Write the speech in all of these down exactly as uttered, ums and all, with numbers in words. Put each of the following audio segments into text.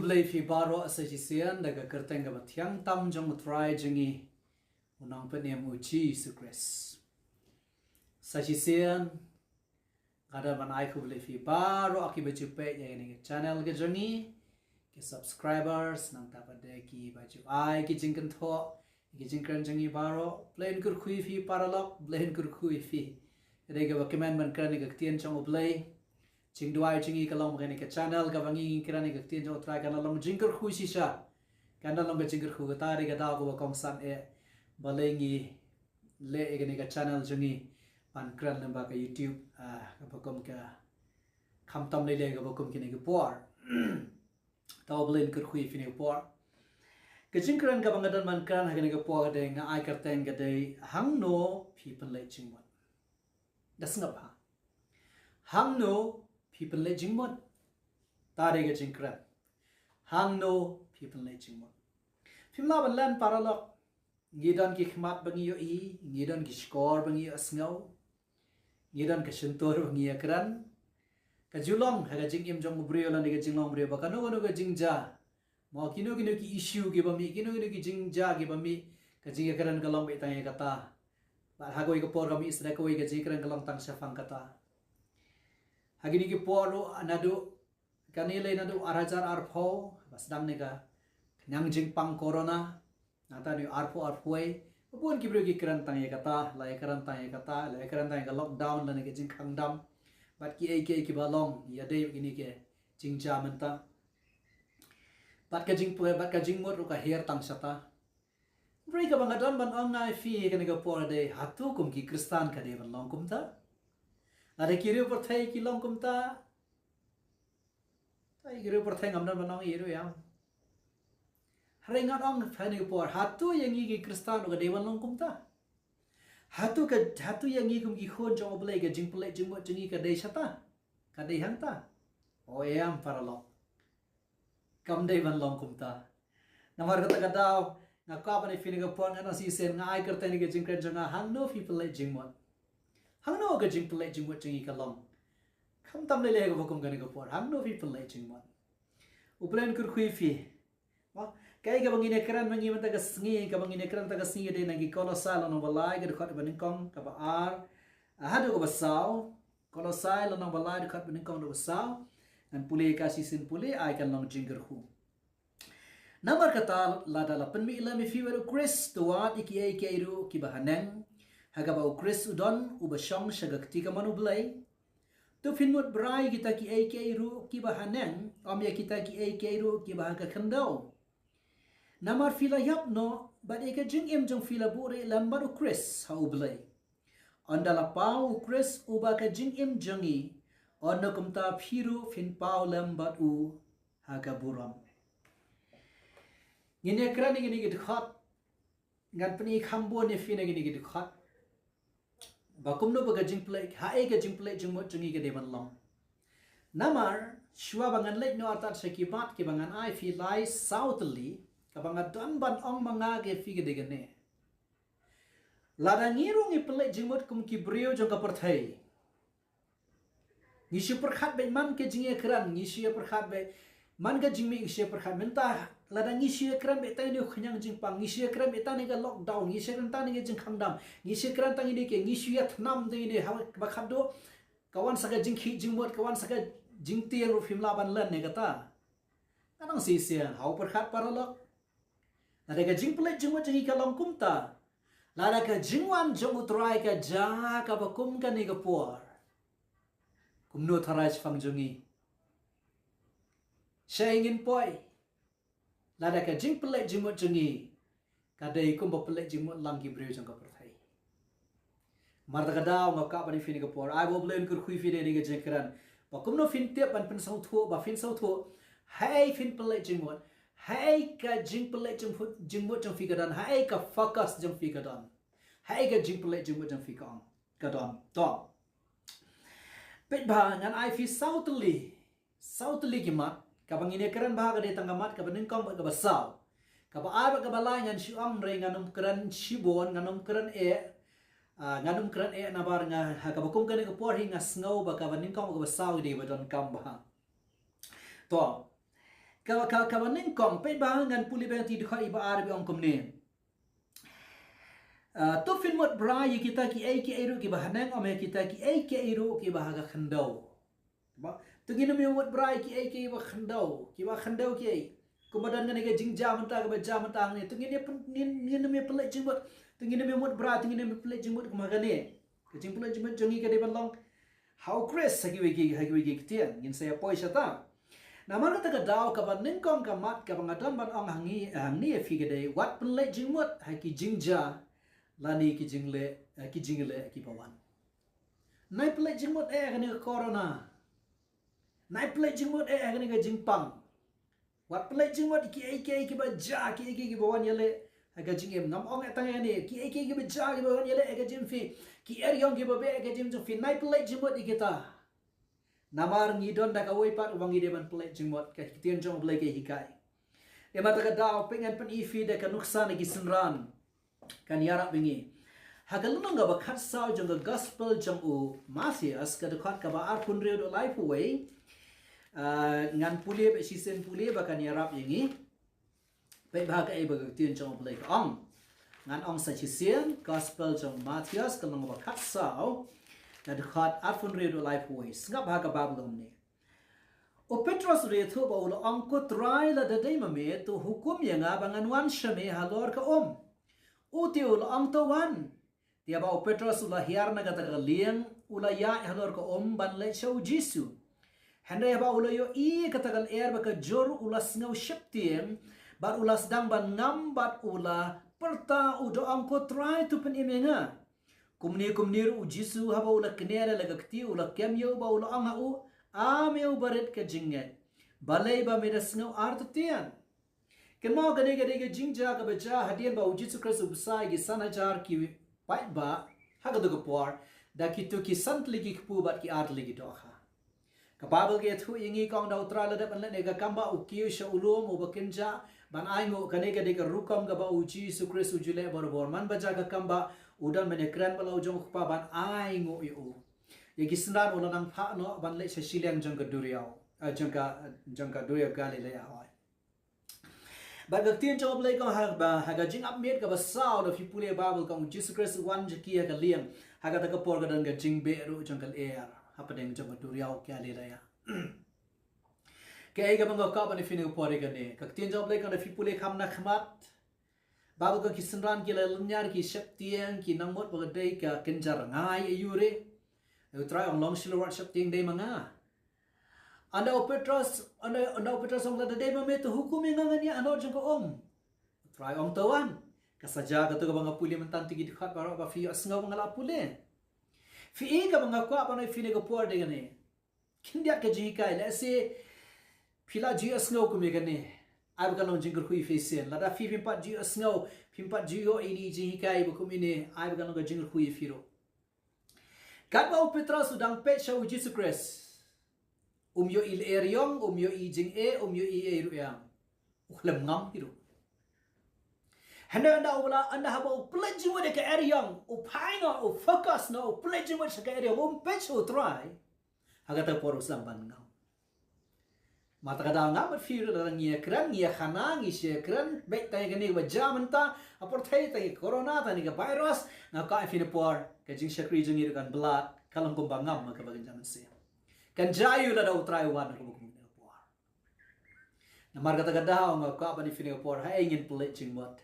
Khublei phi baroh sa shisien da ka kyrteng kaba thiang tam jong U Trai jong ngi, U Nongpynim U Jisu Khrist. Sa shisien nga don ban ai khublei phi baroh kiba ju peit ïa kane ka channel ka jong ngi, ki subscribers, nangta pat de kiba ju ai ki jingkynthoh ïa ki jingkren jong ngi baroh. Blei un kyrkhu ïa phi paralok, Blei un kyrkhu ïa phi. Ka dei kaba kmen ban kren ïa ka ktien jong U Blei. Jingduwai jong ngi ka long ba kane ka channel kaba ngi kren ïa ka ktien jong U Trai kan long jingkyrkhu shisha. Kan long ka jingkyrkhu, kata ka dei ka daw kaba kongsan eh. Balei ngi leh ïa kane ka channel jong ngi ban kren lyngba ka YouTube, ah, kaba kum ka, khamtam lei lei kaba kum kine ki por. Te U Blei un kyrkhu ïa phi kine ki por. Ka jingkren kaba nga don ban kren ha kine ki por ka dei, nga ai kyrteng ka dei, hangno phi pynleit jingmut. Da sngap ha. Hangno phi pynleit jingmut. Kata ka dei ka jingkren. Hangno phi pynleit jingmut. Phim lah ban len paralok. Ngi don ki khmat ba ngi ïohi, ngi don ki shkor ba ngi ïohsngew, ngi don ka shyntur ba ngi ïakren. Ka ju long ha ka jingim jong u briew lane ka jinglong briew ba kano kano ka jingjia, mo, kino kino ki issue kiba mih, kino kino ki jingjia kiba mih, ka jingïakren ka long beit tang ïa kata. Bad ha kawei ka por ka mih sa da kawei, ka jingïakren ka long tang shaphang kata. Ha kine ki por ruh, naduh kane lei naduh ar hajar arphew, ba sdang ne ka khñiang jingpang corona, nangta naduh arphew arphew wei, bun ki briew ki kren tang ïa kata, la ïakren tang ïa kata, la ïakren tang ïa ka lockdown lane ka jingkhang dam. Bad kiei kiei kiba long ïadei bad kine ki jingjia mynta. Bad ka jingpoi, bad ka jingmut ruh ka her tang shata. Hynrei kaba nga don ban ong ïa phi ha kane ka por ka dei, hato kum ki Khristan ka dei ban long kumta? Lada ki riew pyrthei ki long kumta, te ki riew pyrthei ngam don ban ong ïa ruh ïa. Hynrei ngan ong ha kane ka por, hato ïa ngi ki Khristan ruh ka dei ban long kumta? Hato ka, hato ïa ngi kum ki khun jong U Blei ka jingpynleit jingmut jong ngi ka dei shata? Ka dei hangta? O em paralok. Kam dei ban long kumta. Namar kata ka daw, nga kwah ban ïa phi ha kane ka por, nga ong shisien, nga ai kyrteng ïa ka jingkren jong nga, hangno phi pynleit jingmut. Hangno ka jingpynleit jingmut jong ngi ka long. Khamtam lei lei kaba kum ha kane ka por, hangno phi pynleit jingmut. U Blei un kyrkhu ïa phi. Mo, kaei kaba ngin ïakren ma ngi mynta ka sngi, kaba ngin ïakren mynta ka sngi ka dei na ki Kolosai lynnong ba lai, ka dkhot ba nyngkong, kaba ar, ah, haduh kaba saw. Kolosai lynnong ba lai, dkhot ba nyngkong haduh ba saw. Ngan pule ïa ka shisien pule, ai kan long jingkyrkhu. Namar kata, lada la pynmih lem ïa phi bad U Khrist, to wad ïa kiei kiei ruh kiba haneng, ha kaba U Khrist u don, uba shong sha ka kti kamon U Blei. To phin mut brai ïa kita kiei kiei ruh kiba haneng, ym ïa kita kiei kiei ruh kiba ha ka khyndew. Namar phi la ïap noh, bad ïa ka jingim jong phi la buhrieh lem bad U Khrist ha U Blei. Ynda la paw U Khrist uba ka jingim jong ngi, ynda kumta phi ruh phin paw lem bad u ha ka burom. Ngin ïakren ïa kine ki dkhot, ngan pyni kham bun ïa phi na kine ki dkhot. Ba kumno ba ka jingpynleit, haei ka jingpynleit jingmut jong ngi ka dei ban long. Namar, shuwa ba ngan leit noh artat sha ki mat kiba ngan ai phi lai saw tylli, kaba nga don ban ong ma nga ïa phi ka dei kane. Lada ngi ruh ngi pynleit jingmut kum ki briew jong ka pyrthei, ngi shu pyrkhat beit man ka jingïakren, ngi shu ïa pyrkhat beit man ka jingmih, ngi shu ïa pyrkhat. Mynta lada ngi shu ïakren beit tang ïa une u khñiang jingpang, ngi shu ïakren beit tang ïa ka lockdown, ngi shu ïakren tang ïa ka jingkhang dam, ngi shu ïakren tang ïa une ke, ngi shu ïathnam tang ïa une, ha kaba khatduh ka wan sa ka jingkhih jingmut, ka wan sa ka jingtieng ruh phim lah ban len ïa kata. Ngan ong shisien, ha u pyrkhat paralok. Lada ka jingpynleit jingmut jong ngi ka long kumta, lada ka jingwan jong U Trai ka jia kaba kum kane ka por, kumno tharai shaphang jong ngi? Shaei ngin poi? Lada ka jingpynleit jingmut jong ngi ka dei kumba pynleit jingmut lang ki briew jong ka pyrthei. Namar kata ka daw nga kwah ban ïa phi ha kane ka por, ai ba U Blei un kyrkhu ïa phi ha kane ka jingkren, ba kumno phin tip ban pynsngewthuh, ba phin sngewthuh haei phin pynleit jingmut, haei ka jingpynleit jingmut, jingmut jong phi ka don, haei ka focus jong phi ka don, haei ka jingpynleit jingmut jong phi ka ong, ka don. To. Peit bha, ngan ai phi saw tylli, saw tylli ki mat, kaba ngin ïakren bha ka dei tang ka mat kaba nyngkong bad kaba saw. Kaba ar bad kaba lai ngan shu ong, hynrei ngan ym kren shibun, ngan ym kren eh, ah, ngan ym kren eh namar nga, ha kaba kum kane ka por hi nga sngew ba kaba nyngkong bad kaba saw hi dei ba donkam bha. To. Kaba, kaba nyngkong, peit ba ngan pule beit ïa ki dkhot iba ar ba ong kumne. Ah, to phin mut brai ïa kita kiei kiei ruh kiba haneng, ym ïa kita kiei kiei ruh kiba ha ka khyndew. Ba, to ngin ym ïa mut brai kiei kiei ba khyndew, kiba khyndew kiei. Kumba don kane ka jingjia mynta kaba jia mynta hangne, to ngin ïa pyn-, ngin, ngin ym ïa pynleit jingmut, to ngin ym ïa mut brai, to ngin ym ïa pynleit jingmut kumba kane. Ka jingpynleit jingmut jong ngi ka dei ban long ha u Khrist, ha kiwei ki, ha kiwei ki ktien, ngin sa ïa poi shata. Namar kata ka daw kaba nyngkong ka mat kaba nga don ban ong ha ngi, ha ngi ïa phi ka dei, wat pynleit jingmut ha ki jingjia lane ki jingleh, eh, ki jingleh kiba wan. Nai pynleit jingmut eh ha kane ka corona. Nai pynleit jingmut eh ha kane ka jingpang. Wat pynleit jingmut kiei kiei kiba jia, kiei kiei kiba wan ïaleh ha ka jingim. Ngam ong eh tang ïa kane, kiei kiei kiba jia kiba wan ïaleh ha ka jingim phi, ki eriong kiba beh ha ka jingim jong phi, nai pynleit jingmut ïa kita. Namar ngi don da kawei pat uba ngi dei ban pynleit jingmut, ka ktien jong U Blei ka hikai. Namar kata ka daw, peit ngan pyni ïa phi da ka nuksa na ki synran. Kan ïarap ïa ngi. Ha ka lynnong kaba khatsaw jong ka gospel jong u Mathaios, ka dkhot kaba arphew hynriew haduh laiphew wei. Ah, ngan pule beit shisien pule ba kan ïarap ïa ngi. Peit ba kaei ba ka ktien jong U Blei ka ong. Ngan ong sa shisien, gospel jong u Mathaios, ka lynnong kaba khatsaw, ka dkhot arphew hynriew haduh laiphew wei. Sngap ha ka Baibl kumne. U Petros u la ïathuh bad u la ong, "Ko Trai, lada dei ma me, to hukum ïa nga ba ngan wan sha me halor ka um." U te u la ong, "To wan." Te haba u Petros u la hiar na kata ka lieng, u la ïaid halor ka um ban leit sha u Jisu. Hynrei haba u la ïohi ïa kata ka lyer bad ka jur, u la sngew sheptieng, bad u la sdang ban ngam, bad u la pyrta, u da ong, "Ko Trai, to pynim ïa nga." Kumne kumne ruh u Jisu haba u la kner ïa la ka kti, u la kem ïa u bad u la ong ha u, "A me u barit ka jingngeit, balei ba me da sngew artatien?" Kynmaw, kane ka dei ka jingjia kaba jia hadien ba u Jisu Khrist u bsa ïa ki san hajar ki paidbah ha kato ka por da kito ki san tylli ki kpu bad ki ar tylli ki dohkha. Ka Baibl ka ïathuh ïa ngi, ka ong, da u Trai u la dep ban leit na ka kambah, u kiew sha u lum uba kynjah ban ainguh. Kane ka dei ka rukom kaba u Jisu Khrist u ju leh barabor. Man ba jia ka kambah, u don ban ïakren bad la u jong u Kpa ban ainguh ïa u. Ïa ki synran u la nang phah noh ban leit sha shiliang jong ka duriaw, eh, jong ka, jong ka duriaw Galilea, hooid. Bad ka ktien jong U Blei ka ong ha, ba, ha ka jingap miet kaba saw, lada phi pule Baibl, ka ong u Jisu Khrist u wan jong ki ha ka lieng. Ha kata ka por ka don ka jingbeh ruh jong ka lyer hapdeng jong ka duriaw Galilea. Kaei kaba nga kwah ban ïa phi ha kane ka por, ïa kane ka ktien jong U Blei ka ong, lada phi pule kham na khmat, Baibl ka ong ki synran ki la lynñiar, ki sheptieng, ki nang mut ba ka dei ka kynja rngai aiu re. U Trai u ong, long shlur, wat sheptieng, dei ma nga. Ynda u Petros, ynda, ynda u Petros u ong, lada dei ma me, to hukum ïa nga ngan ïaid halor jong ka um. U Trai u ong, to wan. Ka sa jia kato kaba nga pule mynta, kito ki dkhot baroh ba phi ïohsngew ba nga la pule. Phi i kaba nga kwah ban ong ïa phi ha kane ka por dei kane. Khyndiat ka jinghikai, lehse phi la ju ïohsngew kum ïa kane. Ai ba kan long jingkyrkhu ïa phi shisien. Lada phi phim pat ju ïohsngew, phim pat ju ïoh ïa kine ki jinghikai ba kum kine, ai ba kan long ka jingkyrkhu ïa phi ruh. Katba u Petros u dang peit sha u Jisu Khrist, um ïohi lyer ïong, um ïohi jingeh, um ïohi ei ruh ïa u, u khlem ngam hi ruh. Hynrei ynda u la, ynda haba u pynleit jingmut ïa ka lyer ïong, u phai noh, u focus noh, u pynleit jingmut sha ka lyer ïong, um peit sha u Trai. Ha kata ka por u sdang ban ngam. Namar kata ka daw nga bad phi ruh, lada ngi ïakren, ngi ïakhana, ngi shakri, beit tang ïa kane kaba jia mynta ha pyrthei, tang ïa ka corona, tang ïa ka virus, nga kwah ïa phi ha kane ka por, ka jingshakri jong ngi ruh kan blad, ka long kumba ngam ha kaba kynja mynsiem. Kan jia aiu lada u Trai u wan ha kaba kum kane ka por. Namar kata ka daw nga kwah ban ïa phi ha kane ka por, haei ngin pynleit jingmut.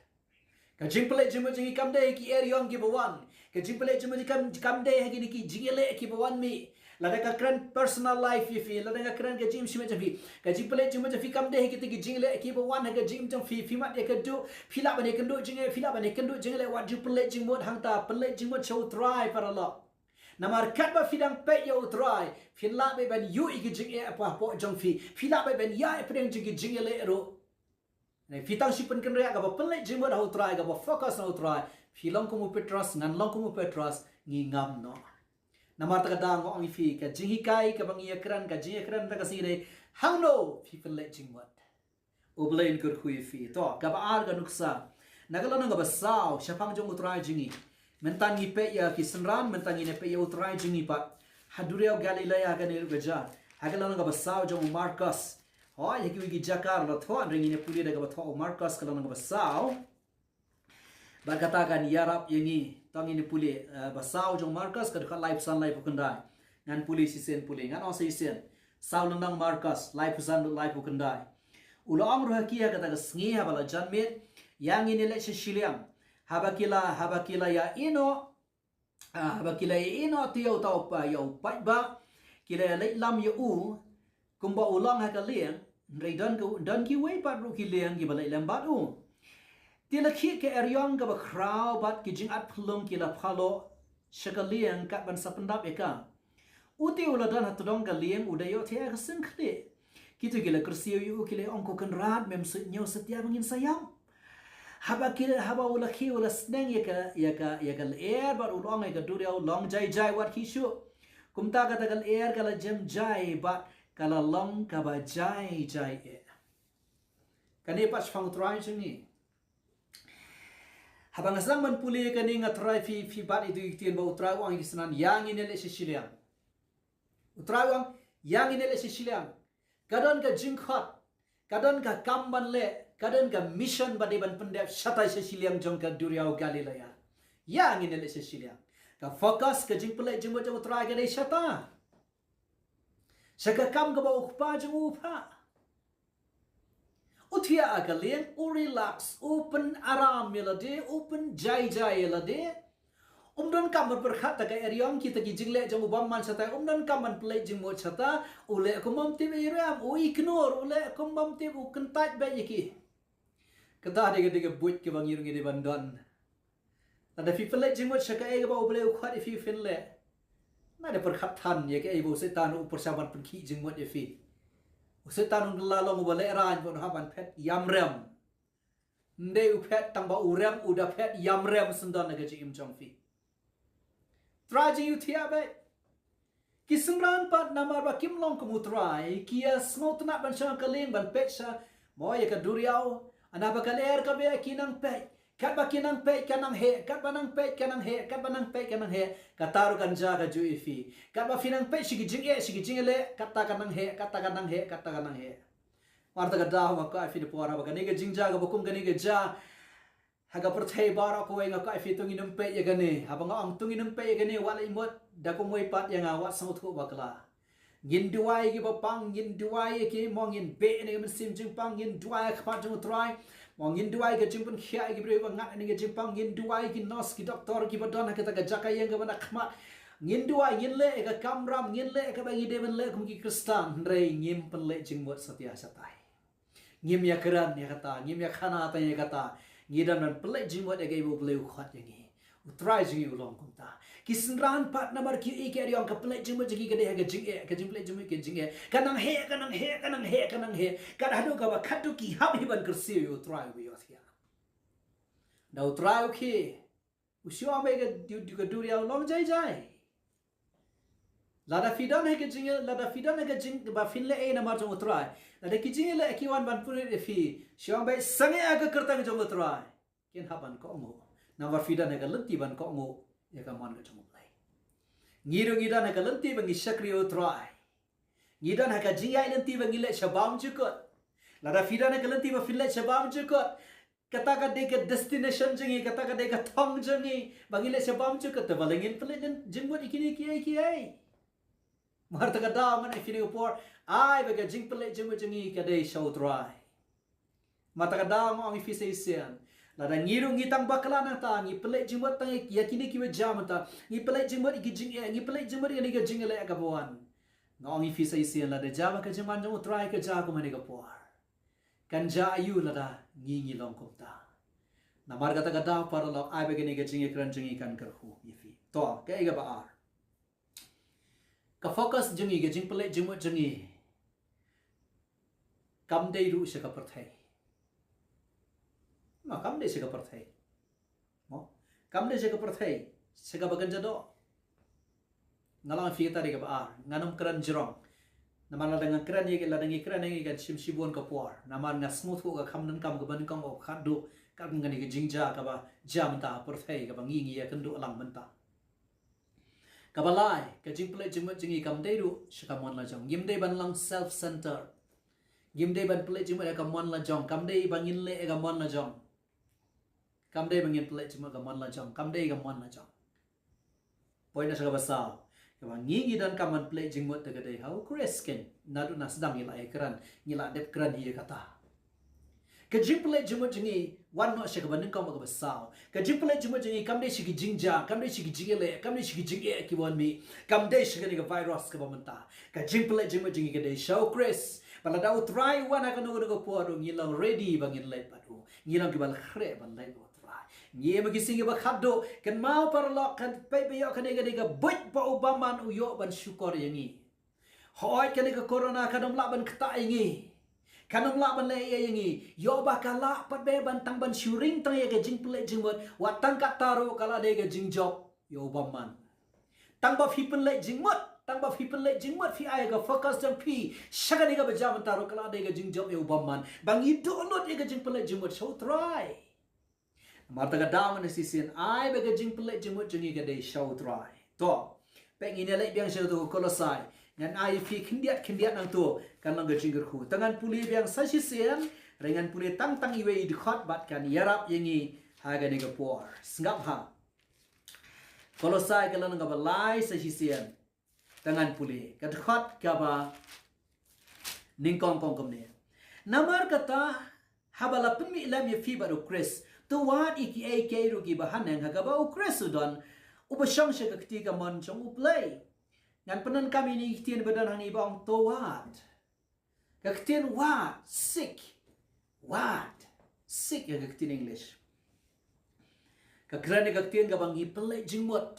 Ka jingpynleit jingmut jong ngi kam dei ha ki lyer ïong kiba wan. Ka jingpynleit jingmut kam, kam dei ha kine ki jingïaleh kiba wan mih. Lada nga kren personal life ïa phi, lada nga kren ka jingim shimet jong phi. Ka jingpynleit jingmut jong phi kam dei ha kita ki jingïaleh kiba wan ha ka jingim jong phi, phi mad ïa ka duh, phi lah ban ïakynduh jingeh, phi lah ban ïakynduh jingïaleh, wat ju pynleit jingmut hangta, pynleit jingmut sha u Trai paralok. Namar katba phi dang peit ïa u Trai, phin lah beit ban ïoh ïa ki jingeh hapoh jong phi, phi lah beit ban ïaid hapdeng jong ki jingïaleh ruh. Phi tang shu pynkynriah kaba pynleit jingmut ha u Trai, kaba focus na u Trai. Phi long kum u Petros, ngan long kum u Petros, ngi ngam noh. Namar kata ka daw nga ong ïa phi, ka jinghikai kaba ngi ïakren, ka jingïakren kata ka sngi dei, hangno phi pynleit jingmut. U Blei un kyrkhu ïa phi. To, kaba ar ka nuksa. Na ka lynnong kaba saw, shaphang jong u Trai jong ngi. Mynta ngi peit ïa ki synran, mynta ngin ïa peit ïa u Trai jong ngi pat. Ha duriaw Galilea kane ruh ka jia. Ha ka lynnong kaba saw jong u Markos. Hooid, ha kiwei ki jaka ruh la thoh, hynrei ngin ïa pule da kaba thoh u Markos ka lynnong kaba saw. Bad kata kan ïarap ïa ngi, to ngin ïa pule, eh, ba saw jong u Markos ka dkhot laiphew san laiphew khyndai. Ngan pule shisien pule, ngan ong sa shisien. Saw lynnong Markos, laiphew san laiphew khyndai. U la ong ruh ha ki ha kata ka sngi haba la jan miet, ïa ngin ïaleit sha shiliang. Haba ki la, haba ki la ïa ïehnoh, ah, haba ki la ïa ïehnoh te ïa uta u pa, ïa u paidbah, ki la ïaleit lam ïa u, kumba u long ha ka lieng, hynrei don ka, don kiwei pat ruh ki lieng kiba leit lem bad u. Te la khih ka eriong kaba khraw bad ki jingat phyllung ki la phaloh sha ka lieng kat ban sa pyndap ïa ka. U te u la don ha tdong ka lieng, u da ïohthiah ka seng khlieh. Kito ki la kyrsiew ïa u, ki la ong, Ko Kynrad, mem suidñiew satia ba ngin sa ïap. Haba ki, haba u la khie u la sneng ïa ka, ïa ka, ïa ka lyer bad u la ong ïa ka duriaw, Long jai jai wat khie shuh. Kumta kata ka lyer ka la jem jai bad ka la long kaba jai jai eh. Kane pat shaphang U Trai jong ngi. Haba nga sdang ban pule ïa kane nga tharai phi, phi bat ïa itu i ktien ba U Trai u ong ïa ki synran, ïa ngin ïaleit sha shiliang. U Trai u ong, ïa ngin ïaleit sha shiliang. Ka don ka jingkhot, ka don ka kam ban leh, ka don ka mission ba dei ban pyndep shatai sha shiliang jong ka duriaw Galilea. Ïa ngin ïaleit sha shiliang. Ka focus ka jingpynleit jingmut jong U Trai ka dei shata. Sha ka kam kaba u Kpa jong u u phah. U thiah ha ka lieng, u relax, u pynaram ïa lade, u pynjai jai ïa lade. Um donkam ban pyrkhat ta ka eriong, kita ki jingleh jong u bymman shatai, um donkam ban pynleit jingmut shata, u leh kum bym tip, i rem, u ignore, u leh kum bym tip, u kyntait beit ïa ki. Kata dei ka, dei ka buit kaba ngi ruh ngi dei ban don. Lada phi pynleit jingmut sha kaei kaba U Blei u khot ïa phi phin leh, nada pyrkhat than ïa kaei ba u Soitan u pyrshang ban pynkhih jingmut ïa phi. U Soitan un la long uba lehraiñ, ba un hap ban phet ïamrem. Ym dei u phet tang ba u rem, u da phet ïamrem syndon na ka jingim jong phi. Trai jong ngi u thiah beit. Ki synran pat namar ba kim long kum U Trai, ki ïa sngewtynnat ban shong ha ka lieng ban peit sha, mo, ïa ka duriaw. Haba ka lyer ka beh ki nang peit. Katba ki nang peit ka nang heh, katba nang peit ka nang heh, katba nang peit ka nang heh. Kata ruh kan jia kajuh ïa phi. Katba phi nang peit sha ki jingeh, sha ki jingïaleh, kata ka nang heh, kata ka nang heh, kata ka nang heh. Mar ta ka daw nga kwah ïa phi da por haba kane ka jingjia kaba kum kane ka jia ha ka pyrthei baroh kawei, nga kwah ïa phi, to ngin ym peit ïa kane. Haba nga ong to ngin ym peit ïa kane, wat leit mut da kumwei pat ïa nga, wat sngewthuh bakla. Ngin duwai ïa kiba pang, ngin duwai ïa ki, mo, ngin beh ïa ka mynsiem jingpang, ngin duwai ha khmat jong U Trai. Mo, ngin duwai ka jingpynkhiah ïa ki briew ba ngat ïa ka jingpang, ngin duwai ïa ki nurse, ki doktor kiba don ha kata ka jaka ïeng kaba na khmat. Ngin duwai, ngin leh ïa ka kamram, ngin leh ïa kaba ngi dei ban leh kum ki Khristan, hynrei ngim pynleit jingmut satia shatai. Ngim ïa kren ïa kata, ngim ïa khana tang ïa kata. Ngi dang ban pynleit jingmut ïa kaei ba U Blei u khot ïa ngi. U Trai jong ngi u long kumta. Ki synran pat namar ki ïohi ka eriong, ka pynleit jingmut jong ki ka dei ha ka jingeh, ka jingpynleit jingmut ka jingeh. Ka nang heh, ka nang heh, ka nang heh, ka nang heh. Kat haduh kaba khatduh ki hap hi ban kyrsiew ïa U Trai uba ïohthiah. Da U Trai u khie, u shu ong beit ka du-, du-, ka duriaw, long jai jai. Lada phi don ha ka jing, lada phi don ha ka jing ba phin leh ei namar jong U Trai, lada ki jingïaleh ki wan ban pynrit ïa phi, shu ong beit, sangeh ha ka kyrteng jong U Trai, kin hap ban kohnguh. Namar phi don ha ka lynti ban kohnguh ïa ka mon ka jong U Blei. Ngi ruh ngi don ha ka lynti ba ngi shakri ïa U Trai. Ngi don ha ka jingïaid lynti ba ngi leit sha bymjukut. Lada phi don ha ka lynti ba phin leit sha bymjukut, kata ka dei ka destination jong ngi, kata ka dei ka thong jong ngi, ba ngi leit sha bymjukut, te balei ngin pynleit jingmut ïa kine kiei kiei. Mar ta ka daw ngan ong ïa phi ha kane ka por, ai ba ka jingpynleit jingmut jong ngi ka dei sha U Trai. Mar ta ka daw nga ong ïa phi sa shisien, lada ngi ruh ngi tang bakla nangta, ngi pynleit jingmut tang ïa kine kiba jia mynta, ngi pynleit jingmut ïa ki jingeh, ngi pynleit jingmut ïa kane ka jingïaleh kaba wan. Nga ong ïa phi sa shisien, lada jia ba ka jingman jong U Trai ka jia kum ha kane ka por, kan jia aïu lada ngi ngi long kumta? Namar kata ka daw paralok, ai ba kane ka jingïakren jong ngi kan kyrkhu ïa phi. To, kaei kaba ar. Ka focus jong ngi, ka jingpynleit jingmut jong ngi, kam dei ruh sha ka pyrthei. Mo, kam dei sha ka pyrthei. Mo, kam dei sha ka pyrthei, sha kaba kynja doh. Nga la ong ïa phi kata dei kaba ar, ngan ym kren jrong. Namar lada nga kren ïa ki, lada ngi kren ïa ki kan shim shibun ka por. Namar nga sngewthuh ka kham donkam kaba nyngkong, oh, khatduh katkum kane ka jingjia kaba jia mynta ha pyrthei kaba ngi ngi ïakynduh lang mynta. Kaba lai, ka jingpynleit jingmut jong ngi kam dei ruh sha ka mon la jong. Ngim dei ban long self center. Ngim dei ban pynleit jingmut ïa ka mon la jong. Kam dei ba ngin leh ïa ka mon la jong. Kam dei ba ngin pynleit jingmut ka mon la jong. Kam dei ka mon la jong. Point na sha kaba saw. Kaba ngi ngi donkam ban pynleit jingmut te ka dei ha u Khrist keiñ. Naduh na sdang ngi la ïakren, ngi la dep kren hi ïa kata. Ka jingpynleit jingmut jong ngi, wan noh sha kaba nyngkong bad kaba saw. Ka jingpynleit jingmut jong ngi kam dei sha ki jingjia, kam dei sha ki jingïaleh, kam dei sha ki jingeh kiba wan mih, kam dei sha kane ka virus kaba mynta. Ka jingpynleit jingmut jong ngi ka dei sha u Khrist. Bad lada u Trai u wan ha kano kano ka por ruh ngi long ready ba ngin leit bad u. Ngi long kiba la khreh ban leit bad u Trai. Ngi im ha ki sngi kiba khatduh, kynmaw paralok, kan peit ba ïoh kane ka dei ka buit ba u bymman u ïoh ban shukor ïa ngi. Hooid kane ka corona kan ym lah ban ktah ïa ngi. Kan ym lah ban leh ei ei ïa ngi. Ïoh ba ka lah pat ba ban tang ban shu ring tang ïa ka jingpynleit jingmut. Wat tang katta ruh ka la dei ka jingjop ïa u bymman. Tang ba phi pynleit jingmut, tang ba phi pynleit jingmut phi ai ka focus jong phi sha kane kaba jia mynta ruh ka la dei ka jingjop ïa u bymman. Ba ngi duh lut ïa ka jingpynleit jingmut sha u Trai. Namar kata ka daw ngan shisien ai ba ka jingpynleit jingmut jong ngi ka dei sha u Trai. To, peit ngin ïa leit biang sha uto u Kolosai. Ngan ai ïa phi khyndiat khyndiat nangto kan long ka jingkyrkhu. Te ngan pule biang sa shisien, hynrei ngan pule tang tang iwei i dkhot bad kan ïarap ïa ngi ha kane ka por. Sngap ha. Kolosai ka lynnong kaba lai sa shisien. Te ngan pule. Ka dkhot kaba nyngkong ka ong kumne. Namar kata haba la pynmih lem ïa phi bad u Khrist, to wad ïa kiei kiei ruh kiba haneng ha kaba u Khrist u don, uba shong sha ka kti kamon jong U Blei. Ngan pyndonkam ïa kine ki ktien ba don hangne ba ong to wad. Ka ktien wad, seek. Wad. Seek ïa ka ktien English. Ka kren ïa ka ktien kaba ngi pynleit jingmut.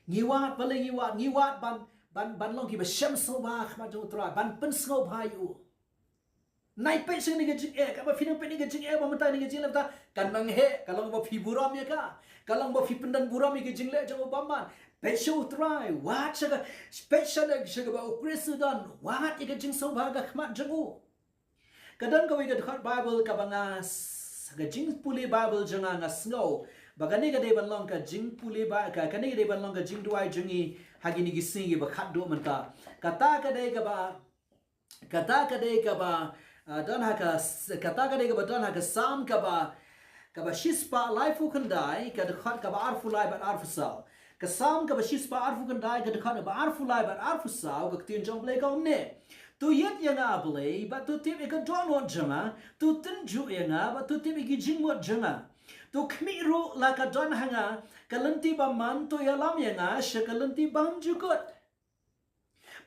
Ngi wad, balei ngi wad, ngi wad ban, ban, ban long kiba shem sngewbha ha khmat jong u Trai, ban pynsngewbha ïa u. Nai peit sha kane ka jingeh, kaba phi nang peit ïa ka jingeh ba mynta, ïa ka jingleh mynta, kan nang heh, ka long ba phi burom ïa ka, ka long ba phi pyndon burom ïa ka jingleh jong u bymman. Peit sha u Trai, wad sha ka, peit sha ka, sha kaba u Khrist u don, wad ïa ka jingsngewbha ha khmat jong u. Ka don kawei ka dkhot Baibl kaba nga s-, ka jingpule Baibl jong nga nga sngew ba kane ka dei ban long ka jingpule ba, ka, kane ka dei ban long ka jingduwai jong ngi ha kine ki sngi kiba khatduh mynta. Kata ka dei kaba, kata ka dei kaba, ah, don ha ka s-, kata ka dei kaba don ha ka Salm kaba, kaba shispah laiphew khyndai, ka dkhot kaba arphew lai bad arphew saw. Ka Salm kaba shispah arphew khyndai, ka dkhot kaba arphew lai bad arphew saw, ka ktien jong U Blei ka ong kumne. To ïeit ïa nga, A Blei, bad to tip ïa ka dohnud jong nga, to tynjuh ïa nga, bad to tip ïa ki jingmut jong nga. To khmih ruh la ka don ha nga ka lynti bymman, to ïalam ïa nga sha ka lynti bymjukut.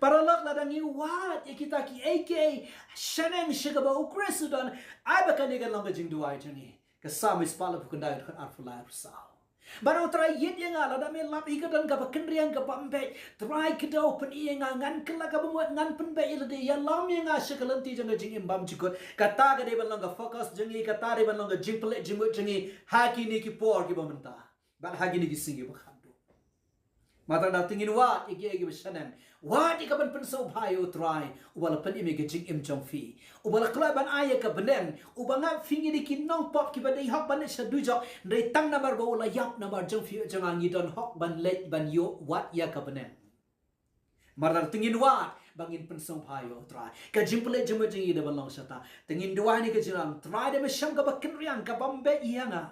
Paralok, lada ngi wad ïa kita kiei kiei shaneng sha kaba u Khrist u don, ai ba kane kan long ka jingduwai jong ngi. Ka Salm shispah laiphew khyndai, ka dkhot arphew lai, arphew saw. Bad u Trai, ïeit ïa nga, lada me lap ïa ka don kaba kynriang kaba ym beit, Trai kdew, pyni ïa nga, ngan kylla kaba mut, ngan pynbeit ïa lade, ïalam ïa nga sha ka lynti jong ka jingim bymjukut. Kata ka dei ban long ka focus jong ngi, kata dei ban long ka jingpynleit jingmut jong ngi ha kine ki por kiba mynta. Bad ha kine ki sngi kiba khatduh. Namar kata te ngin wad ïa kiei kiba shaneng. Wad ïa ka ban pynsngewbha ïa u Trai uba la pynim ïa ka jingim jong phi, uba la kloi ban ai ïa ka bneng, uba ngap phi ngi dei ki nongpop kiba dei hok ban leit sha dujok, hynrei tang namar ba u la ïap namar jong phi jong nga ngi don hok ban leit ban ïoh wad ïa ka bneng. Namar kata te ngin wad ba ngin pynsngewbha ïa u Trai. Ka jingpynleit jingmut jong ngi dei ban long shata. Te ngin duwai ïa ka jingim, Trai, dei ban shem kaba kynriang kaba ym beit ïa nga.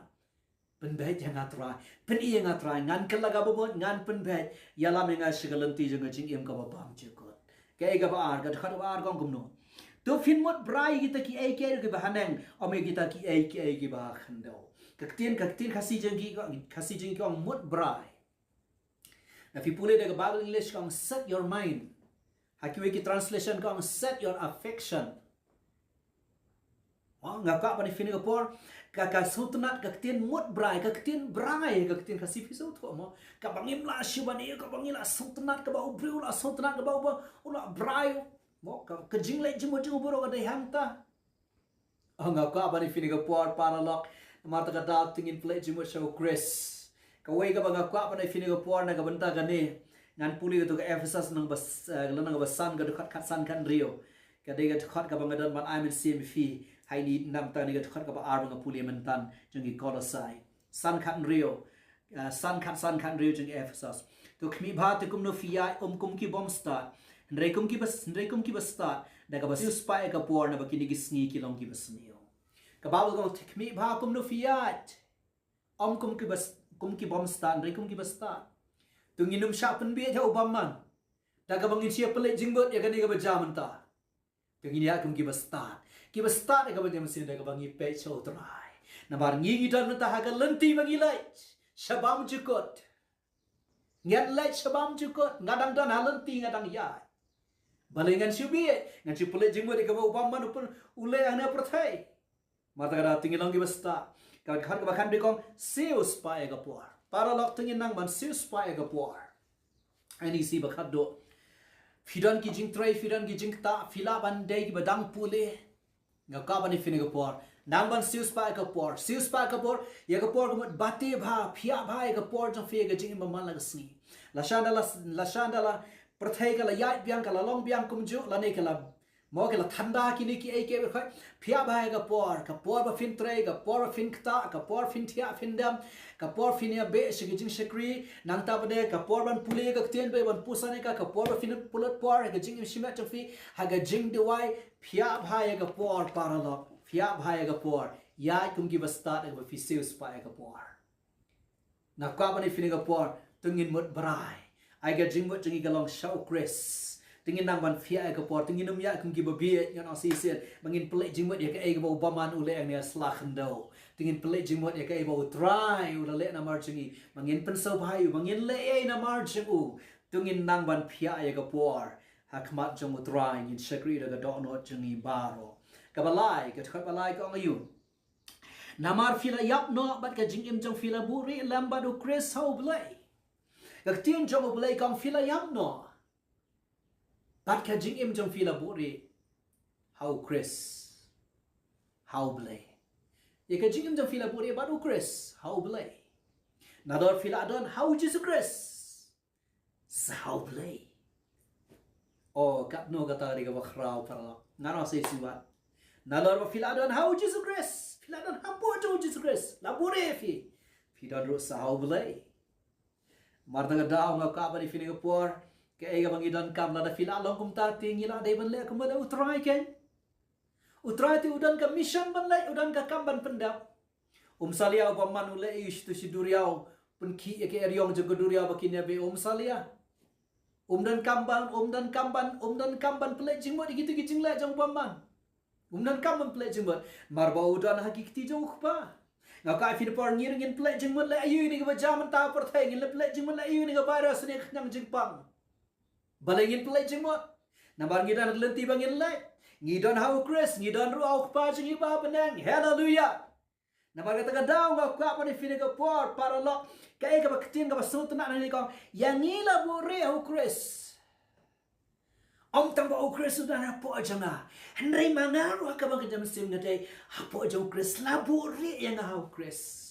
Pynbeit ïa nga Trai, pyni ïa nga Trai, ngan kylla kaba mut, ngan pynbeit, ïalam ïa nga sha ka lynti jong ka jingim kaba bymjukut. Kaei kaba ar, ka dkhot kaba ar ka ong kumno. To phin mut brai ïa kita kiei kiei kiba haneng, ym ïa kita kiei kiei kiba ha khyndew. Ka ktien, ka ktien Khasi jong ki, Khasi jong ki ka ong mut brai. Lada phi pule da ka Bible English ka ong set your mind. Ha kiwei ki translation ka ong set your affection. Oh, nga kwah ban ïa phi kane ka por, ka, ka sngewtynnat ka ktien mut brai, ka ktien brai, ka ktien Khasi phi sngewthuh mo. Kaba ngim lah shuh ban ïoh, kaba ngi lah sngewtynnat, kaba u briew u lah sngewtynnat, kaba u ba, u lah brai. Mo, ka, ka jingleit jingmut jong u baroh ka dei hangta. Oh, nga kwah ban ïa phi kane ka por paralok. Namar kata ka daw te ngin pynleit jingmut sha u Khrist. Kawei kaba nga kwah ban ïa phi kane ka por na ka bynta kane. Ngan pule kato ka Ephesus lynnong ba s-, eh, lynnong ba san ka dkhot khatsan khathynriew. Ka dei ka dkhot kaba nga don ban ai mynsiem ïa phi. Ha kine, namar kata kane ka dkhot kaba ar ba nga pule mynta jong ki Kolosai. San khathynriew. Ah, san khatsan khathynriew jong ki Ephesus. To khmih bha te kumno phi ïaid um kum ki bym stad. Hynrei kum ki bas, hynrei kum ki bastad, da kaba siewspah ïa ka por, naba kine ki sngi ki long ki basniew. Ka Baibl ka ong, khmih bha kumno phi ïaid, ym kum ki bas, kum ki bym stad, hynrei kum ki bastad. To ngin ym shah pynbieit ha u bymman, da kaba ngin shu pynleit jingmut ïa kane kaba jia mynta. To ngin ïaid kum ki bastad. Ki bastad ïa kaba jia mynsiem, da kaba ngi peit sha u Trai. Namar ngi, ngi don mynta ha ka lynti ba ngi leit sha bymjukut. Ngan leit sha bymjukut, nga dang don ha lynti, nga dang ïaid. Balei ngan shu bieit, ngan shu pynleit jingmut ïa kaba u bymman u pyn, u leh hangne ha pyrthei. Namar kata ka daw to ngin long ki bastad. Ka dkhot kaba khatduh ka ong, siewspah ïa ka por. Paralok, to ngin nang ban siewspah ïa ka por. Ïa kane ka sngi ba khatduh, phi don ki jingtrei, phi don ki jingktah, phi lah ban dei kiba dang pule. Nga kwah ban ïathuh ïa ka por. Nang ban siewspah ïa ka por. Siewspah ïa ka por. Ïa ka por ka mut bate bha, phiah bha ïa ka por jong phi ïa ka jingim ba man la ka sngi. Lashai da la, lashai da la pyrthei ka la ïaid biang, ka la long biang kumjuh, lane ka la, mo, ka la thanda kine kiei kiei baroh. Phiah bha ïa ka por, ka por ba phin trei, ka por ba phin ktah, ka por phin thiah phin dem, ka por phin ïa beh sha ka jingshakri, nangta pat de ka por ban pule ka ktien, ban puson ïa ka, ka por ba phin pynlut por ha ka jingim shimet jong phi, ha ka jingduwai. Phiah bha ïa ka por, paralok. Phiah bha ïa ka por. Ïaid kum ki bastad, ïa kaba phi siewspah ïa ka por. Nga kwah ban ïathuh ïa ka por, to ngin mut brai. Ai ka jingmut jong ngi ka long sha u Khrist. To ngin nang ban phiah ïa ka por, to ngin ym ïaid kum ki babieit, ngan ong shisien, ba ngin pynleit jingmut ïa kaei kaba u bymman u leh hangne ha sla khyndew. To ngin pynleit jingmut ïa kaei ba u Trai u la leh namar jong ngi, ba ngin pynsngewbha ïa u, ba ngin leh ei namar jong u. To ngin nang ban phiah ïa ka por ha khmat jong u Trai, ngin shakri da ka dohnud jong ngi baroh. Kaba lai, ka dkhot ba lai ka ong aïu? Namar phi la ïap noh bad ka jingim jong phi la buhrieh lem bad u Khrist ha U Blei. Ka ktien jong U Blei ka ong phi la ïap noh bad ka jingim jong phi la buhrieh ha u Khrist, ha U Blei. Ïa ka jingim jong phi la buhrieh bad u Khrist ha U Blei. Nalor phi la don ha u Jisu Khrist, sa ha U Blei. O, katno kata ka dei kaba khraw, paralok. Ngan ong sa shisien. Nalor ba phi la don ha u Jisu Khrist, phi la don hapoh jong u Jisu Khrist, la buhrieh phi, phi don ruh sa ha U Blei. Namar kata ka daw nga kwah ban ïathuh ïa ka por, kaei kaba ngi donkam, lada phi la long kumta te ngi la dei ban leh kumba leh u Trai keiñ. U Trai te u don ka mission ban leh, u don ka kam ban pyndep. Um salia u bymman u leh ïa u sha tu sha duriaw, pynkhih ïa ka eriong jong ka duriaw ba kin ïa beh, um salia. Um donkam ban, um donkam ban, um donkam ban pynleit jingmut ïa kito ki jingleh jong u bymman. Um donkam ban pynleit jingmut. Namar ba u don ha ki kti jong u Kpa. Nga kwah ïathuh ïa ka por, ngi ruh ngin pynleit jingmut leh aïu ïa kane kaba jia mynta ha pyrthei, ngin leit pynleit jingmut leh aïu ïa kane ka virus ne ka khñiang jingpang. Balei ngin pynleit jingmut? Namar ngi don ha ka lynti ba ngin leit. Ngi don ha u Khrist, ngi don ruh ha u Kpa jong ngi uba ha bneng. Haleluya. Namar kata ka daw nga kwah ban ïathuh ïa ka por, paralok, kaei kaba ktien kaba sngewtynnat hangne ka ong, ïa ngi la buhrieh ha u Khrist. Ym tang ba u Khrist u don hapoh jong nga, hynrei ma nga ruh ha kaba ka jingmynsiem nga dei hapoh jong u Khrist, la buhrieh ïa nga ha u Khrist.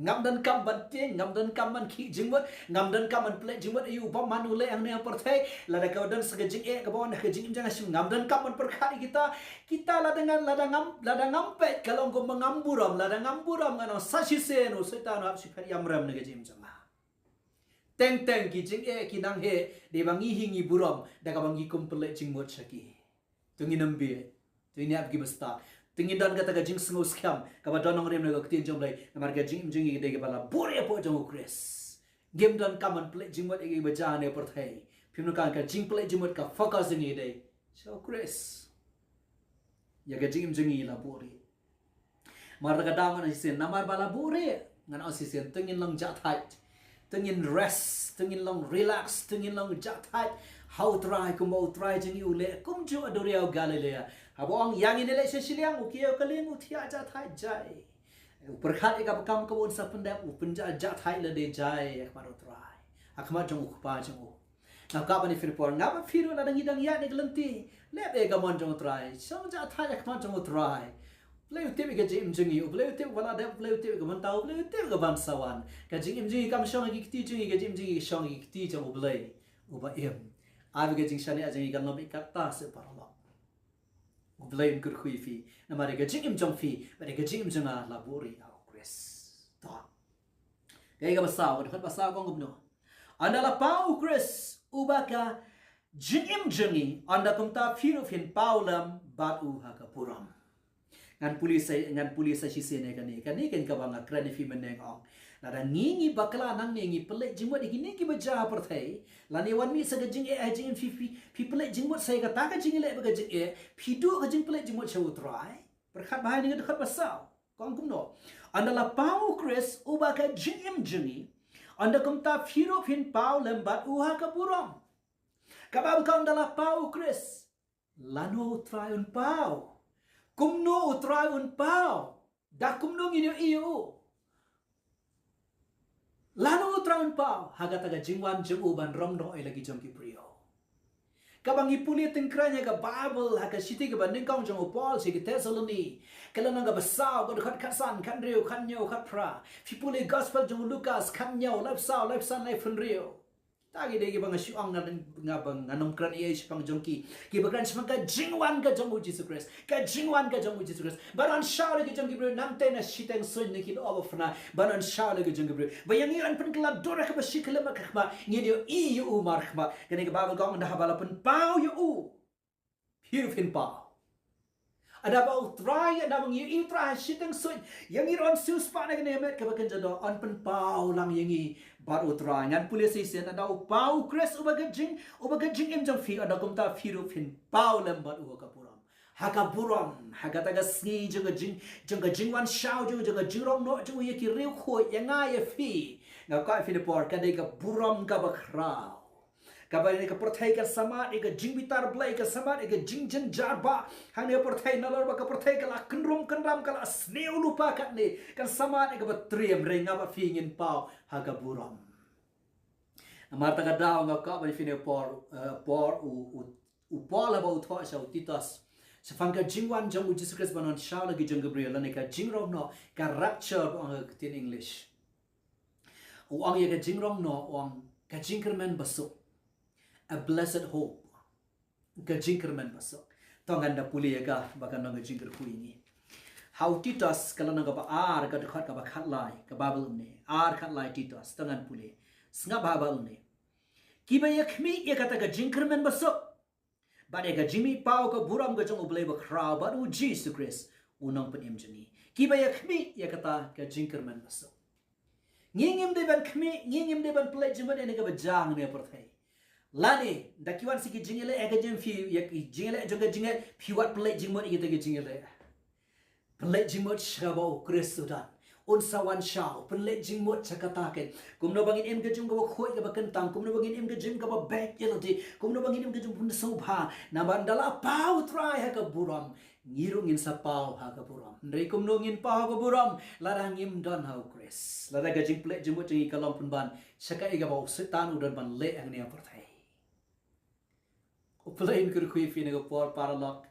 Ngam donkam ban tieng, ngam donkam ban khih jingmut, ngam donkam ban pynleit jingmut ïa u bymman u leh hangne ha pyrthei. Lada ka don sa ka jingeh kaba wan ha ka jingim jong nga, ngam donkam ban pyrkhat ïa kita. Kita lada ngam, lada ngam, lada ngam peit ka long kumba ngam burom, lada ngam burom ngan ong sa shisien u Soitan u hap shu phet ïamrem na ka jingim jong nga. Teng teng ki jingeh ki nang heh, dei ba ngi hi ngi burom da kaba ngi kum pynleit jingmut sha ki. To ngin ym bieit. To ngin ïaid ki bastad. To ngin don kata ka jingsngew skhem kaba don nongrim na ka ktien jong U Blei. Namar ka jingim jong ngi ka dei kaba la buhrieh hapoh jong u Khrist. Ngim donkam ban pynleit jingmut ïa kiba jia ha kane ka pyrthei. Phim donkam, ka jingpynleit jingmut ka focus jong ngi ka dei sha u Khrist. Ïa ka jingim jong ngi la buhrieh. Namar kata ka daw ngan ong shisien, namar ba la buhrieh, ngan ong shisien, to ngin long jah thait. To ngin rest, to ngin long relax, to ngin long jah thait ha u Trai, kumba u Trai jong ngi u leh kumjuh ha duriaw Galilea. Haba u ong ïa ngin ïaleh sha shiliang, u kiew ka lieng, u thiah jah thait, jai. U pyrkhat ïa kaba kam kaba un sa pyndep, u pynjah jah thait lade, jai ha khmat u Trai, ha khmat jong u Kpa jong u. Nga kwah ban ïathuh ïa ka por, nga bad phi ruh lada ngi dang ïaid ha kane ka lynti, leh beit ka mon jong u Trai, shong jah thait ha khmat jong u Trai. U Blei u tip ïa ka jingim jong ngi, u Blei u tip ba la dep, u Blei u tip ïa ka mynta, u Blei u tip ïa ka ban sa wan. Ka jingim jong ngi kam shong ha ki kti jong ngi, ka jingim jong ngi ka shong ha ki kti jong u Blei uba im. Ai ba ka jingshaniah jong ngi kan long beit katta seh, paralok. U Blei un kyrkhu ïa phi namar ïa ka jingim jong phi bad ïa ka jingim jong nga la buhrieh ha u Khrist. To. Kaei kaba saw, ka dkhot ba saw ka ong kumno? Ynda la pang u Khrist uba ka Jingim jong ngi, ynda kumta phi ruh phin paw lem bad u ha ka burom. Ngan pule sa, ngan pule sa shisien ïa kane, kane keiñ kaba nga kren ïa phi mynne nga ong. Lada ngi ngi bakla nangne ngi pynleit jingmut ïa kine kiba jia ha pyrthei, lane wan mih sa ka jingeh ha jingim phi, phi, phi pynleit jingmut sa ïa kata ka jingeh bad ka jingeh, phi duh ka jingpynleit jingmut sha U Trai. Pyrkhat bha ïa kane ka dkhot ba saw. Ka ong kumno? Ynda la paw U Khrist uba ka jingim jong ngi, ynda kumta phi ruh phin paw lem bad u ha ka burom. Ka Baibl ka ong ynda la paw U Khrist, lano U Trai un paw? Kumno U Trai un paw? Da kumno ngin ïohi ïa u? Lano U Trai un paw? Ha kata ka jingwan jong u ban rong noh ïa la ki jong ki briew. Kaba ngi pule tyngkhuh ïa ka Baibl ha ka shithi kaba nyngkong jong u Paul sha ki Thessaloni, ka lynnong kaba saw, ka dkhot khatsan, khathynriew, khathynñiew, khatphra. Phi pule Gospel jong u Lukas khathynñiew, laiphew saw, laiphew san, laiphew hynriew. Ta ki dei kiba nga shu ong nga, nga ba ngan ym kren ei ei shaphang jong ki. Kiba kren shaphang ka jingwan ka jong U Jisu Khrist. Ka jingwan ka jong U Jisu Khrist. Ban wan shaw la ki jong ki briew, nangta na shiteng suiñ na ki lyoh ba phna. Ban wan shaw la ki jong ki briew. Ba ïa ngi yn pynkylla dur ha kaba shi khyllipmat ka khmat, ngin ïohi ïa u markhmat. Kane ka Baibl ka ong ynda haba la pynpaw ïa u, phi ruh phin paw. Ynda ba U Trai, ynda ba ngi ïohi U Trai ha shiteng suiñ, ïa ngi ruh yn siewspah na kane ka met kaba kynja doh, yn pynpaw lang ïa ngi bad U Trai. Ngan pule sa shisien, ynda u paw U Khrist uba ka jing, uba ka jingim jong phi, ynda kumta phi ruh phin paw lem bad u ha ka burom. Ha ka burom, ha kata ka sngi jong ka jing, jong ka jingwan shaw jong, jong ka jingrong noh jong u ïa ki riewkhuid, ïa nga ïa phi. Nga kwah phi ne por, ka dei ka burom kaba khraw. Kaba ïa ka pyrthei kan samad ïa ka jingbitar Blei, kan samad ïa ka jingjynjar ba hangne ha pyrthei, nalor ba ka pyrthei ka la kynrum kynram, ka la sniew lypa katne, kan samad ïa kaba triem. Hynrei nga bad phi ngin paw ha ka burom. Namar kata ka daw nga kwah ban phi ne por, eh, por u, u, u Paul haba u thoh sha u Titus shaphang ka jingwan jong U Jisu Khrist ban wan shaw la ki jong ki briew, lane ka jingrong noh, ka rapture ba ong ha ka ktien English. U ong ïa ka jingrong noh, u ong ka jingkyrmen basuk. A blessed hope. Ka jingkyrmen basuk. To ngan da pule ïa ka ba kan long ka jingkyrkhu ïa ngi. Ha u Titus ka lynnong kaba ar, ka dkhot kaba khatlai, ka Baibl ong kumne. Ar khatlai Titus, to ngan pule. Sngap ha Baibl ong kumne. Kiba ïa khmih ïa kata ka jingkyrmen basuk, bad ïa ka jingmihpaw ka burom ka jong U Blei bakhraw bad U Jisu Khrist, U Nongpynim jong ngi. Kiba ïa khmih ïa kata ka jingkyrmen basuk. Ngi ngim dei ban khmih, ngi ngim dei ban pynleit jingmut ïa kane kaba jia hangne ha pyrthei. Lane, ynda ki wan sa ki jingïaleh ha ka jingim phi, ïa ki jingïaleh jong ka jingngeit, phi wat pynleit jingmut ïa kita ki jingïaleh. Pynleit jingmut sha kaba U Khrist u don. Un sa wan shaw, pynleit jingmut sha kata keiñ. Kumno ba ngin im ka jingim kaba khuid kaba kyntang, kumno ba ngin im ka jingim kaba beit ïa lade, kumno ba ngin im ka jingim pynsngewbha. Namar ynda la paw U Trai ha ka burom, ngi ruh ngin sa paw ha ka burom. Hynrei kumno ngin paw ha ka burom lada ngim don ha U Khrist? Lada ka jingpynleit jingmut jong ngi ka long pynban sha kaei kaba u Soitan u don ban leh hangne ha pyrthei. U Blei un kyrkhu ïa phi na ka por paralok.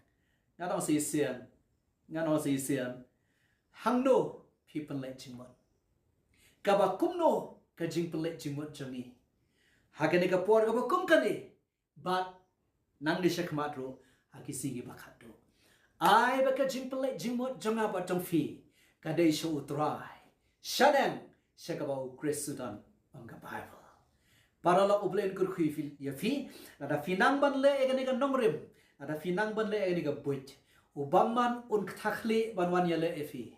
Ngan ong sa shisien. Ngan ong sa shisien. Hangno phi pynleit jingmut? Kaba kumno ka jingpynleit jingmut jong ngi ha kane ka por kaba kum kane? Bad nangne shakhmat ruh ha ki sngi ba khatduh. Ai ba ka jingpynleit jingmut jong nga bad jong phi ka dei sha U Trai, shaneng sha kaba U Khrist u don, ong ka Baibl. Paralok, U Blei un kyrkhu ïa phi, lada phi nang ban leh ïa kane ka nongrim, lada phi nang ban leh ïa kane ka buit, u bymman un kthah khlieh ban wan ïaleh ïa phi.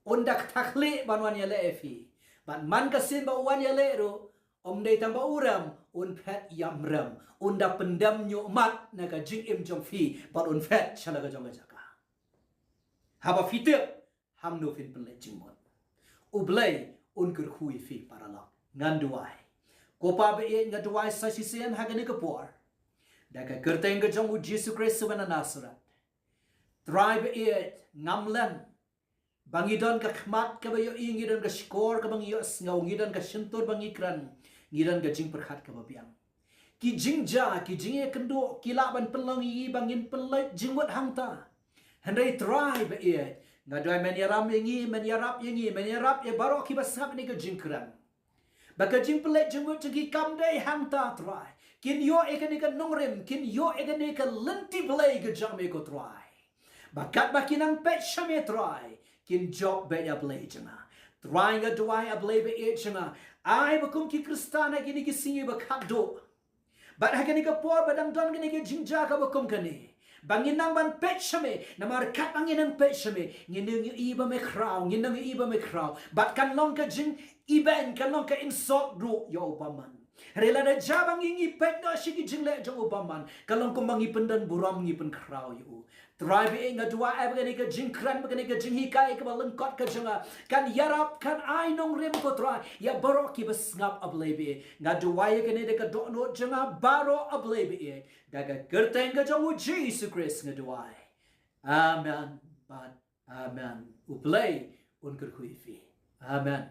Un da kthah khlieh ban wan ïaleh ïa phi. Bad man ka sien ba u wan ïaleh ruh, ym dei tang ba u rem, un phet ïam rem. Un da pyndem ñiuhmat na ka jingim jong phi, bad un phet sha la ka jong ka jaka. Haba phi tip hangno phin pynleit jingmut, U Blei un kyrkhu ïa phi paralok. Ngan duwai. Ko Pa ba ïeit, nga duwai sa shisien ha kane ka por, da ka kyrteng ka jong U Jisu Khrist uba na Nasareth. Trai ba ïeit, ngam len ba ngi don ka khmat kaba ïohi, ngi don ka shkor kaba ngi ïohsngew, ngi don ka shyntur ba ngi kren, ngi don ka jingpyrkhat kaba biang. Ki jingjia, ki jingïakynduh ki lah ban pynlong ïa ngi ba ngin pynleit jingmut hangta. Hynrei Trai ba ïeit, nga duwai men ïarap ïa ngi, men ïarap ïa ngi, men ïarap ïa baroh kiba sngap ïa kane ka jingkren, ba ka jingpynleit jingmut jong ki kam dei hangta Trai. Kin ïoh ïa kane ka nongrim, kin ïoh ïa kane ka lynti Blei ka jong me ko Trai. Ba katba ki nang peit sha me Trai, kin jop beit ïa Blei jong nga. Trai nga duwai, A Blei ba ïeit jong nga, ai ba kum ki Khristan ha kine ki sngi ba khatduh, Bad ha kane ka por ba dang don kane ka jingjia kaba kum kane, ba ngin nang ban peit sha me, namar katba ngin nang peit sha me, ngin nang ïohi ba me khraw, ngin nang ïohi ba me khraw. Bad kan long ka jingibeiñ, kan long ka insult ruh ïa u bymman. Hynrei lada jia ba ngi ngi peit noh sha ki jingleh jong u bymman, kan long kumba ngi pyndon burom, ngi pynkhraw ïa u. Trai ba ïeit, nga duwai ba kane ka jingkren, ba kane ka jinghikai kaba lyngkot ka jong nga kan ïarap, kan ai nongrim, ko Trai, ïa baroh kiba sngap, A Blei ba ïeit. Nga duwai ïa kane da ka dohnud jong nga baroh, A Blei ba ïeit. Da ka kyrteng ka jong u Jisu Khrist nga duwai. Amen. Bad amen. U Blei un kyrkhu ïa phi. Amen.